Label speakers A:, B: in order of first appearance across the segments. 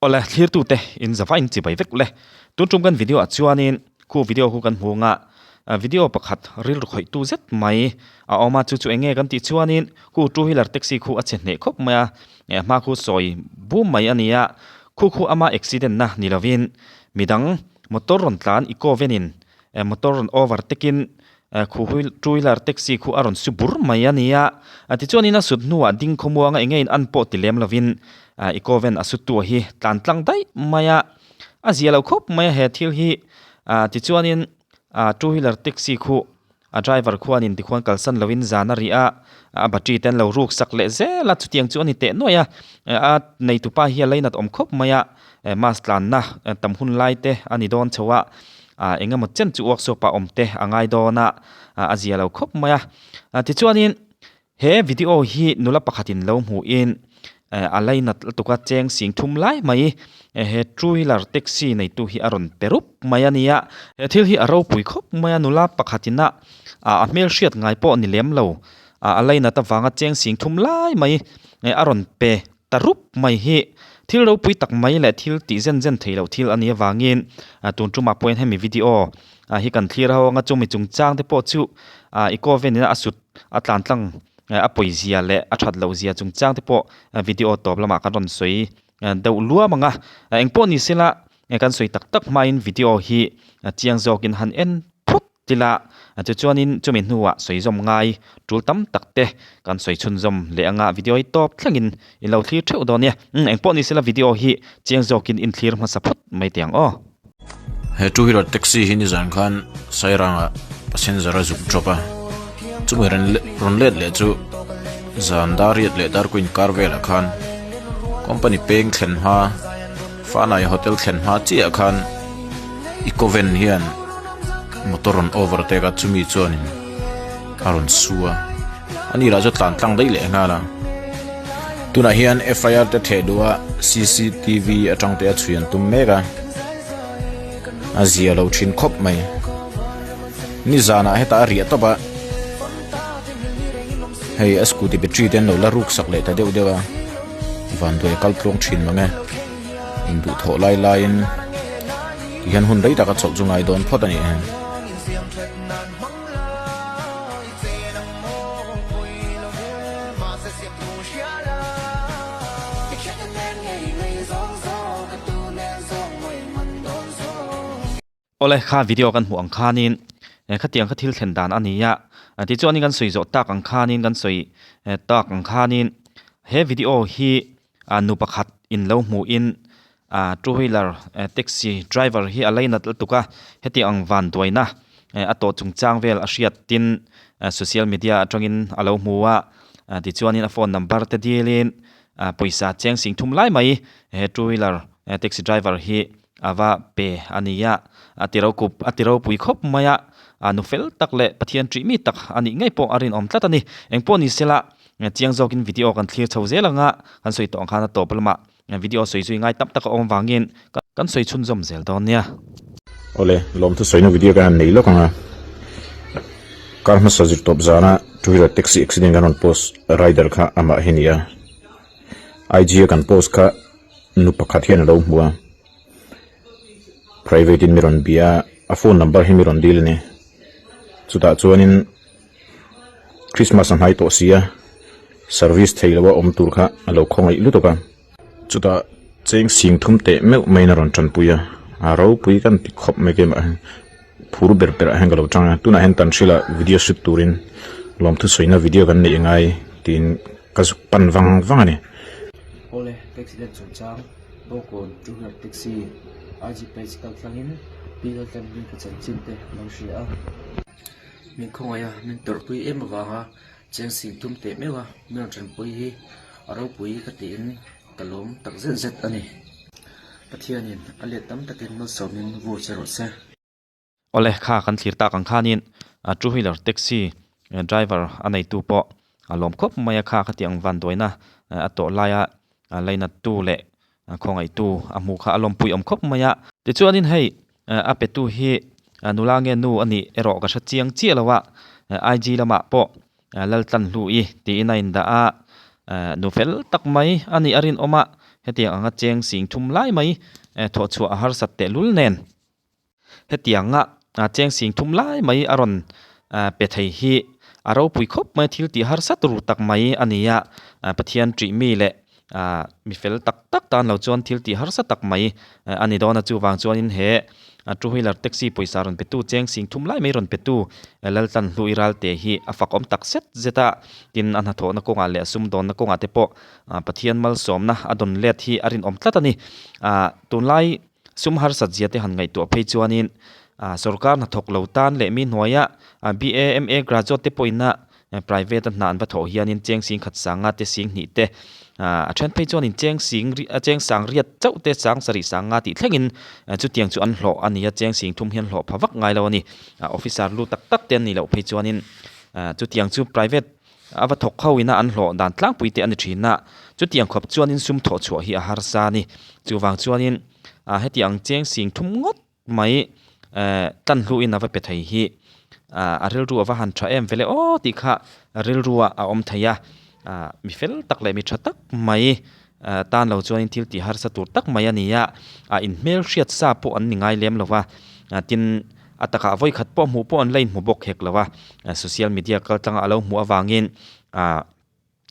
A: Awle thlirtute in zava in chibai vek ule. Tun tum kan video ah chuanin khu video khu kan hmu anga video pakhat rilru khawihtu zet mai a awm a chu chu eng nge kan tih chuanin khu two wheeler taxi khu a che hneh khawp mai a hma khu sawi bum mai a ni a khu khu ama accident na ni lovin midang motor rawn tlan eco van in motor rawn overtake in Khu two wheeler taxi khu a rawn su bur mai a ni a, tichuanin a sut hnuah ding khawmuanga eng nge in an pawh ti lem lovin eco van a sut tu hi tlan tlang daih mai a, a zia lo khawp mai a he thil hi tichuanin two wheeler taxi khu a driver khuanin tikhuan kalsan lovin zan a rih a, a battery te an lo ruk sak leh zel a chutiang chu a ni teh nuaih a, a neitupa hi a lainat awm khawp mai a, mask tlanna tam hun lai te a ni dawn chho a. ah eng emaw chen chu workshop ah awm te a ngai dawn a ah a zia lo khawp mai a tichuanin he video hi nula pakhatin lo hmuhin eh a lainat lutuk a cheng sing thum lai mai he two wheeler taxi neitu hi a rawn pe rup mai a ni a he thil hi a ropui khawp mai a nula pakhatin a ah a hmelhriat ngai pawh ni lem lo ah a lainat avanga cheng sing thum lai mai a rawn pe. Ta rup mai hi thil ropui tak mai leh thil tih zen zen theih loh thil a nih avangin tun tumah pawhin hemi video hi kan thlir ho anga chumi chungchang te pawh chu eco van ina a sut a tlan tlang a pawizia leh a that loh zia chungchang te pawh video tawp lamah kan rawn sawi deuh luam ang a engpawh ni sela kan sawi tak tak hmain video hi chiang zawkin han en phawt. Tila chu chuanin chumi hnuah sawi zawm ngai tul tam tak te kan sawi chhunzawm leh anga video hi tawp thlengin i lo thlir theuh dawn nia. Umm engpawh ni sela video hi chiang zawkin in thlir hmasa phawt mai teh ang aw.
B: He two wheeler taxi hi nizan khan Sairangah passenger a zuk drop a, chumi rawn let leh chu zan dar riat leh dar kuin kar velah khan company peng thlen hma Fanai hotel thlen hma chiah khan eco van hian motor rawn overtake a chumi chuanin a rawn su a ani lah chu tlan tlang daih leh nghal a tunah hian F I R te theh duh a C C T V atang te a chhui an tum mek a a zia lo thin khawp mai nizanah hetah a riah tawp a hei a scooty battery te an lo la ruk sak leh ta deuh deuh a. Vanduai kal tluang thin mang e. Induhthawh lai laiin tihian hun rei taka chawlh chu ngai dawn phawt a ni e.
A: Awle kha video kan hmuh ang khanin khatiang kha thil thlen dan a ni a, tichuanin kan sawi zawh tak ang khanin kan sawi tak ang khanin he video hi nu pakhat in lo hmuhin two wheeler taxi driver hi a lainat lutuk a, heti ang vanduaina a tawh chungchang vel a hriat tin social media atangin a lo hmu a, tichuanin a phone number te dilin pawisa cheng sing thum lai mai he two wheeler taxi driver hi A va pe a ni a, a ti rokup a ti ropui khawp mai a, a nu fel tak leh Pathian ṭih mi tak a nih ngei pawh a rinawm tlat a ni. Engpawh ni sela, chiang zawkin video kan thlir chho zel ang a, kan sawi tawh ang khan a tawp lamah video sawi zui ngai tam tak a awm avangin kan sawi chhunzawm zel dawn nia.
B: Awle, lawmthu sawina video kan han nei lawk ang a, car hmasa zir tawp zana two wheeler taxi accident kan rawn post rider kha amah hi a ni a, IG a kan post kha Nu pakhat hian a lo hmu a, private in mi rawn bia a, a phone number hi mi rawn dil a ni. Chutah chuanin Christmas a hnai tawh si a, service thei loa awm tur kha a lo khawngaih lutuk a. Chutah cheng sing thum teh meuh maiin a rawn tanpui a, a ropui kan ti khawp mai keimah hian phur ber berah hian ka lo tang a. Tunah hian Tanhrila video shoot turin lawmthu sawina video kan neih angai tiin ka zuk pan vang vang a ni.
C: Awle, taxi den chungchang, Bawngkawn two wheeler taxi IG page kal tlangin Pi Laltlanhlui ka chanchin te a lo hria a. Min khawngaih a, min tawrhpui em avanga cheng sing thum teh meuh a, min rawn tanpui hi a ropui ka tiin ka lawm tak zet zet a ni. Pathianin a let tam takin malsawmin vur che rawh se.
A: Awle kha kan thlir tak ang khanin two wheeler taxi driver a neitu pawh a lawm khawp mai a kha khatiang vanduaina a tawh laia lainattu leh khawngaihtu a hmuh kha a lawmpui awm khawp mai a. Tichuanin hei a petu hi nula nge nu a nih erawh ka hre chiang chiah lo a, IG lamah pawh Laltlan hlu i tiin a indah a, nu fel tak mai a nih a rinawm a. Hetiang anga cheng sing thum lai mai thawh chhuah a harsat tehlul nen. Hetianga cheng sing thum lai mai a rawn pe thei hi a ropui khawp mai thil tih harsa tur tak mai a ni a, Pathian ṭih mi leh mi fel tak tak tan lo chuan thil tih harsa tak mai a ni dawn a, chuvang chuanin he two wheeler taxi pawisa rawn petu cheng sing thum lai mai rawn petu Laltlan Hlui Ralte hi a fakawm tak zet zet a, tin a hnathawhna kawngah leh a sumdawnna kawngah te pawh Pathian malsawmna a dawn let hi a rinawm tlat a ni. Tunlai Sum harsat zia te han ngaihtuah phei chuanin sorkar hnathawk lo tan leh mi hnuaia BAMA graduate te pawhina private a hna an va thawh hianin cheng sing khat sanga te sing hnih te a then phei chuanin cheng sing cheng sang riat chauh te sang sarih sanga tih thlengin chutiang chu an hlawh a ni a, cheng sing thum hian hlawh pha vak ngai lo a ni. Officer lu tak tak te an nih loh phei chuanin chutiang chu private A va thawk ho ina an hlawh dan tlangpui te a ni thin a, chutiang khawp chuanin sum thawh chhuah hi a harsa a ni. Chuvang chuanin heti ang cheng sing thum ngawt mai tlan hluin a va pe thei hi a rilru a va han tha em vele aw tih kha rilrua a awm thei a, mi fel tak leh mi tha tak mai tan lo chuanin thil tih harsa tur tak mai a ni a, a inhmel hriat sa pawh an ni ngai lem lo va, tin A takah vawi khat pawh hmuh pawh an la inhmu bawk hek lo a, social media kal tlanga a lo hmuh avangin ah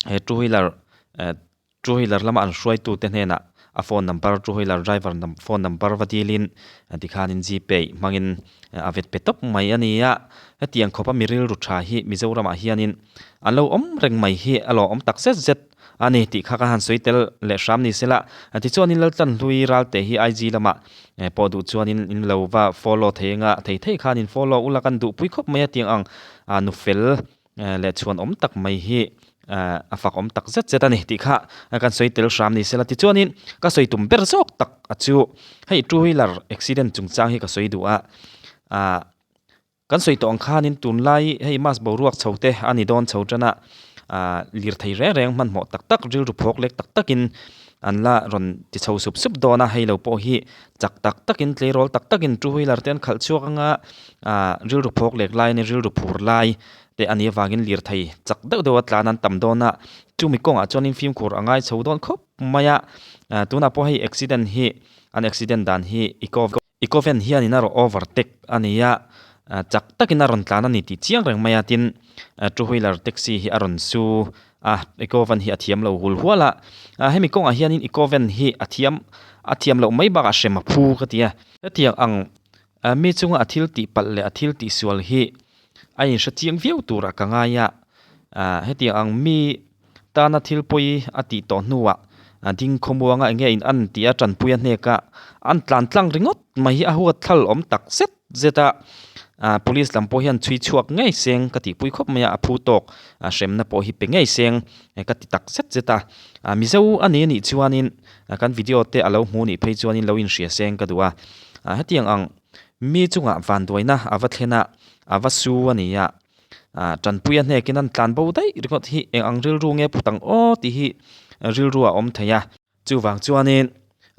A: he two wheeler eh two wheeler lama an hruaitute hnenah a phone number two wheeler driver phone number va dilin tikhanin gpay hmangin a vet pe tawp mai a ni a, hetiang khawpa mi rilru tha hi Mizoramah hianin an lo awm reng mai hi a lawmawm tak zet zet. A ni tih kha ka han sawi tel leh hram ni sela, tichuanin Laltlan hlui Ralte hi IG lamah pawh duh chuanin in lo va follow thei anga thei thei khan in follow ula kan duhpui khawp mai a tiang ang nu fel leh chhuan awm tak mai hi a fak awm tak zet zet a ni tih kha kan sawi tel hram ni sela. Tichuanin ka sawi tum ber zawk tak a chu hei two wheeler accident chungchang hi ka sawi duh a, Kan sawi tawh ang khanin tunlai hei mass boruak chho te a ni dawn chho tan a, ah lirthei reng reng hmanhmawh tak tak rilru phawk lek tak takin an la rawn ti chho sup sup dawn a, hei lo pawh hi chak tak takin tleirawl tak takin two wheeler te an khalh chhuak anga ah rilru phawk lek lai ania rilru phur lai te a nih avangin lirthei chak deuh deuh a tlan an tam dawn a, chumi kawngah chuanin fimkhur a ngai chho dawn khawp mai a, ah tunah pawh hei accident hi an accident dan hi eco. Ecoven hianin a rawn overtake a ni a, chak takin a rawn tlan a ni tih chiang reng mai a, tin two wheeler taxi hi a rawn su a, Ecoven hi a thiam lo hul hual a, hemi kawngah hianin Ecoven hi a thiam a thiam loh mai bakah hrem a phu ka ti a. Hetiang ang mi chunga a thil tih palh leh a thil tih sual hi a inhre chiang viau turah ka ngai a, hetiang ang mi Tana thil pawi a tih tawh hnuah ding khawmuanga eng nge in an tih a tanpui a hnek a, an tlan tlang ringawt mai hi a huat thlal awm tak zet zet a, police lam pawh hian chhui chhuak ngei seng ka tihpui khawp mai a, a phu tawk hremna pawh hi pe ngei seng ka ti tak zet zet a, Mizo a ni anih chuanin kan video te a lo hmu nih phei chuanin lo inhria seng ka duh a, hetiang ang mi chungah vanduaina a va thlen a, a va su a ni a. Ah tanpui a hnekin an tlan bo daih ringawt hi eng ang rilru nge put ang aw tih hi rilru a awm thei a. Chuvang chuanin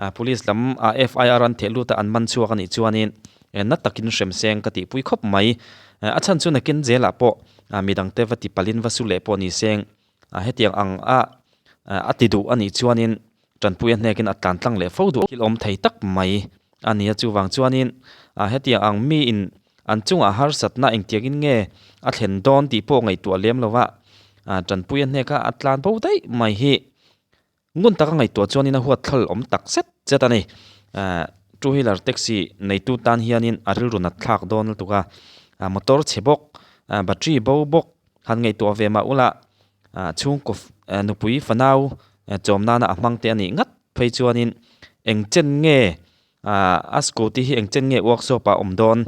A: ah police lam ah FIR an theh lut a an man chhuak a nih chuanin na takin hrem seng ka tihpui khawp mai. A chhan chu nakin zelah pawh ah midangte va ti palin va su leh pawh ni seng ah hetiang ang a a ti duh a nih chuanin tanpui a hnekin a tlan tlang leh fo duh thil awm thei tak mai a ni a. Chuvang chuanin ah hetiang ang miin An chungah harsatna engtiangin nge a thlen dawn tih pawh ngaihtuah lem lo va, tanpui a hnek a, a tlan bo daih mai hi ngun taka ngaihtuah chuanin a huat thlal awm tak zet zet a ni. Two wheeler taxi neitu tan hianin a rilru nat thlak dawn lutuk a, motor chhe bawk, battery bo bawk han ngaihtuah ve mah ula chhungkaw nupui fanau chawm nana a hmang te a nih ngat phei chuanin eng chen nge Ahh a scooty hi engchen nge workshop ah a awm dawn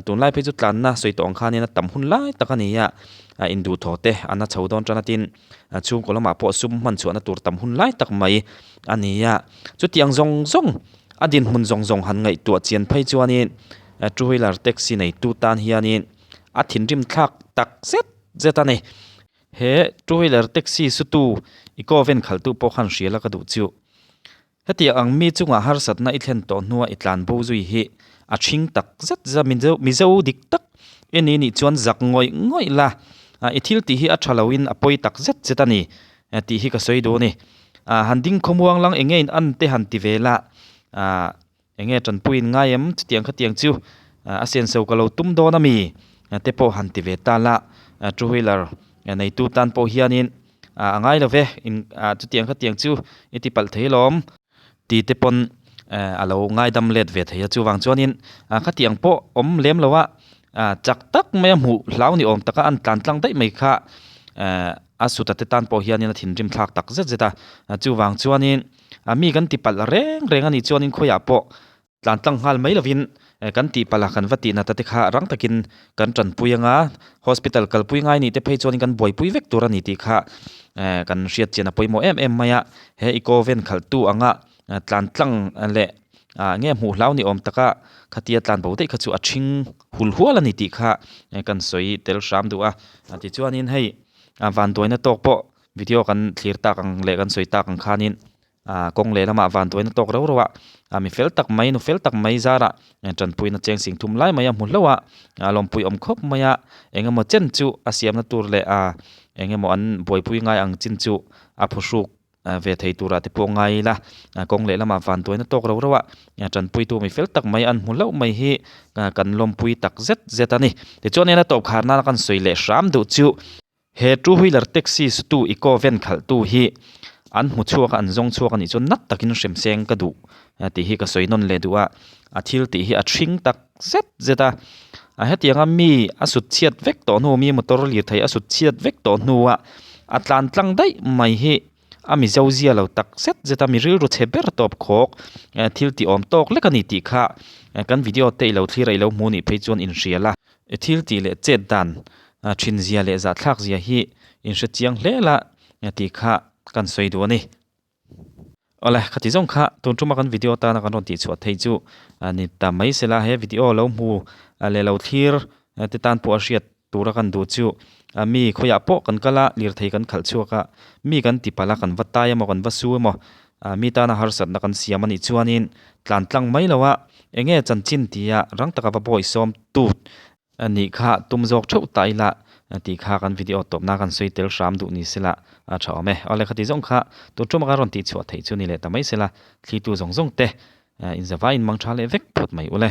A: tunlai phei chu tlanna sawi tawh ang khanin a tam hun lai tak a ni a ah induhthawh te a na chho dawn tan a tin chhungkaw lamah pawh sum hman chhuahna tur tam hun lai tak mai a ni a chutiang zawng zawng a dinhmun zawng zawng han ngaihtuah chian phei chuanin two wheeler taxi neitu tan hianin a thinrim thlak tak zet zet a ni he two wheeler taxi sutu eco van khalhtu pawh khan hria la ka duh chu. Hetiang ang mi chungah harsatna i thlen tawh hnua i tlan bo zui hi a ṭhing tak zet zet a, Mizo dik tak i ni nih chuan zak ngawih ngawih la, i thil tih hi a ṭha loin a pawi tak zet zet a ni tih hi ka sawi duh a ni. Ah han ding khawmuang lang eng nge in an te han ti ve la ah eng nge tanpui in ngai em chutiang khatiang chu a senso ka lo tum dawn a mi te pawh han ti ve ta la two wheeler neitu tan pawh hianin ah a ngai lo ve in ah chutiang khatiang chu i ti palh thei lawm ti te pawn a lo ngaidam let ve thei a chuvang chuanin ah khatiang pawh awm lem lo a ah chak tak mai a hmuh hlau ni awm taka an tlan tlang daih mai kha eh a suta te tan pawh hianin a thinrim thlak tak zet zet a chuvang chuanin a mi kan ti palh reng reng a nih chuanin khawiah pawh tlan tlang nghal mai lovin kan tih palh a kan va tih nata te kha rang takin kan tanpui anga hospital kalpui ngai nih te phei chuanin kan buaipui vek tur a ni tih kha kan hriat chian a pawimawh em em mai a he eco van khalh tu anga tlan tlang leh ah nge hmuh hlau ni awm taka khatia tlan bo daih kha chu a thing hul hual a ni tih kha kan sawi tel hram duh a tichuanin hei vanduaina tawk pawh video kan thlir tak ang leh kan sawi tak ang khanin ah kawng leh lamah vanduaina tawk reuh reuh a ah mi fel tak mai nu fel tak mai zarah tanpuina cheng sing thum lai mai a hmu hlauh a a lawmpui awm khawp mai a eng emaw chen chu a siamna tur leh ah eng emaw an buaipui ngai ang chin chu a phuhruk ve thei turah te pawh ngai ila kawng leh lamah vanduaina tawk reuh reuh a tanpuitu mi fel tak mai an hmu hlauh mai hi kan lawmpui tak zet zet a ni tichuan ena tawp khar nana kan sawi leh hram duh chu. He two wheeler taxi sutu eco van khalhtu hi an hmu chhuak a an zawng chhuak a nih chuan nat takin hrem seng ka duh tih hi ka sawi nawn leh duh a a thil tih hi a thring tak zet zet a a hetianga mi a sut chhiat vek tawh hnu mi motor lirthei a sut chhiat vek tawh hnua a tlan tlang daih mai hi a mizo zia lo tak zet zet a mi rilru chhe ber tawp khawk thil tih awm tawk lek a ni tih kha kan video te ilo thlir a ilo hmu nih phei chuan inhria la. Thil tih leh chet dan thin zia leh zahthlak zia hi inhre chiang hle la tih kha kan sawi duh a ni. Awle, khati zawng kha tun tuma kan video tana kan rawn tihchhuah theih chu ni ta mai se la, he video lo hmu leh lo thlir te tan pawh a hriat tura kan duh chu mi khawiah pawh kan kal a, lirthei kan khalh chhuak a, mi kan ti palh a, kan va tai emaw kan va su emaw mi tana harsatna kan siam a nih chuanin tlan tlang mai lo a, eng nge chanchin tia rang taka va bawisawm tut A nih kha tum zawk theuh ta ila tih kha kan video tawpna kan sawi tel hram duh ni sela a tha awm e. Awle khati zawng kha tun ṭuma kan rawn tihchhuah theih chu ni leh ta mai sela thlitu zawng zawng te inzavaiin mang tha leh vek phawt mai ule.